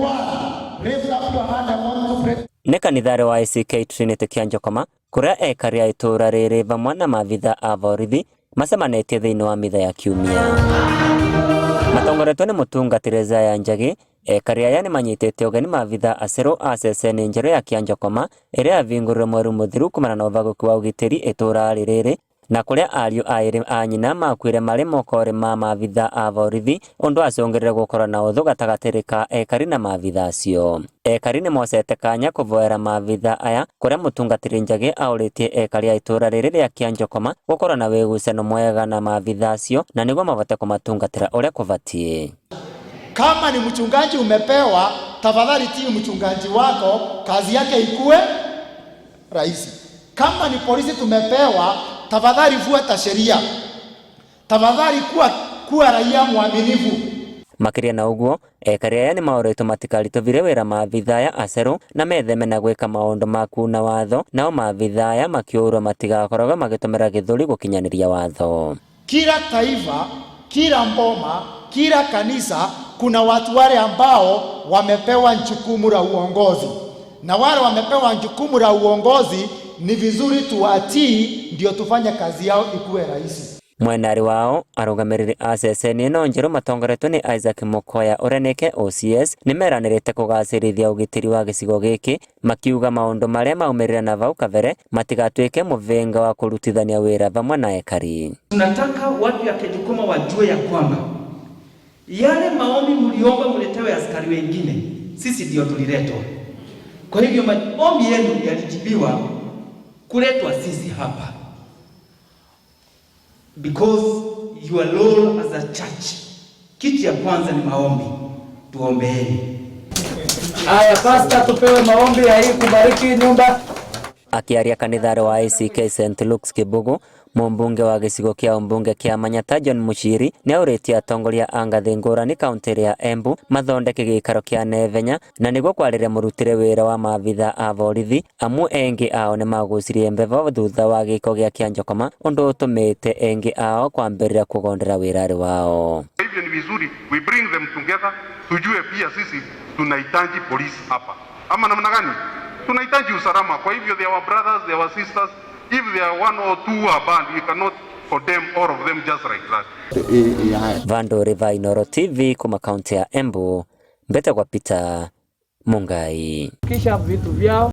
One, raise up your hand. I want to pray. Nĩ kanitharĩ wa ACK Trinity Kĩanjokoma kũrĩa ekari a itũũra rĩrĩ vamwe na maabitha a borithi macemanĩtie thĩinĩ wa mitha ya kiumia. Matongoretwo nĩ mũtungatĩri Isaiah Njagi, ekari aya nĩmanyitĩte ũgeni maabitha acerũ a ceceni njerũ ya Kĩanjokoma ĩrĩa yavingũrirwo mweri mũthiru kumana na ũbagũki wa ũgitĩri itũũra rĩrĩ na kũrĩa ariũ aĩrĩ a nyina makuire marĩ mokorĩ ma maabitha a borithi ũndũ wacũngĩrĩire gũkorwo na ũthũ gatagatĩ ka ekari na maabitha acio. Ekari nĩmocete kanya kũvoera maabitha aya kũrĩa mũtungatĩri Njagi aũrĩtie ekari a itũũra rĩrĩ rĩa Kĩanjokoma gũkorwo na wĩgucano mwega na maabitha acio na nĩguo mavote kũmatungatĩra ũrĩa kũbatiĩ. Kama ni mchungaji umepewa, tafadhali tii mchungaji wako, kazi yake ikue rahisi. Kama ni polisi tumepewa, tafadhali fuata sheria, tafadhali kuwa raia mwaminifu. Makĩria na ũguo, ekari aya nĩmaũrĩtwo matikaritũvire wĩra maabitha aya acerũ na metheme na gwĩka maũndũ ma kuna watho nao maabitha aya makĩũrwo matigakoragwo magĩtũmĩra gĩthũri gũkinyanĩria watho. Kila taifa, kila mboma, kila kanisa kuna watu wale ambao wamepewa jukumu la uongozi, na wale wamepewa jukumu la uongozi ni vizuri tuwatii, ndio tufanye kazi yao ikuwe rahisi. Mwenarĩ wao arũgamĩrĩri a ceceni ĩno njerũ matongoretio nĩ Isaac Mukoya ũrĩa nĩke OCS nĩmeranĩrĩte kũgacĩrithia ũgitĩri wa gĩcigo gĩkĩ makiuga maũndũ marĩa maumĩrire na vau kabere matigatuĩke mũvĩnga wa kũrutithania wĩra vamwe na ekari. Tunataka watu ya Kejukoma wajue ya kwamba yale maombi mliomba mletewe askari wengine, sisi ndio tuliletwa. Kwa hivyo maombi yenu yalijibiwa kuletwa sisi hapa, because your role as a church, kitu ya kwanza ni maombi. Tuombeeni. Aya, pasta, tupewe maombi ya hii kubariki nyumba. Akiaria kanitharĩ wa ACK St Luke's Kibugu, mũmbunge wa gĩcigo kĩa ũmbunge kĩa Manyata John Muchiri nĩaũrĩtie atongoria a ngathĩ ngũrani kaũntĩ ya Embu mathondeke gĩikaro kĩa Nethenya na nĩguo kwarĩria mũrutĩre wĩra wa maabitha a borithi amu engĩ ao nĩmagucirie mbevo thutha wa gĩko gĩa Kĩanjokoma ũndũ ũtũmĩte engĩ ao kwambĩrĩria kũgondera wĩrarĩ wao. Hivyo ni vizuri we bring them together, tujue pia sisi tunahitaji polisi hapa, ama namna gani? Tunahitaji usalama. Kwa hivyo they are our brothers, they are our sisters. If there are one or two who are banned, we cannot condemn all of them just like that. Vandũ va Inooro TV kuma kaunti ya Embu, mbete kwa Peter Mungai. Kisha vitu vyao.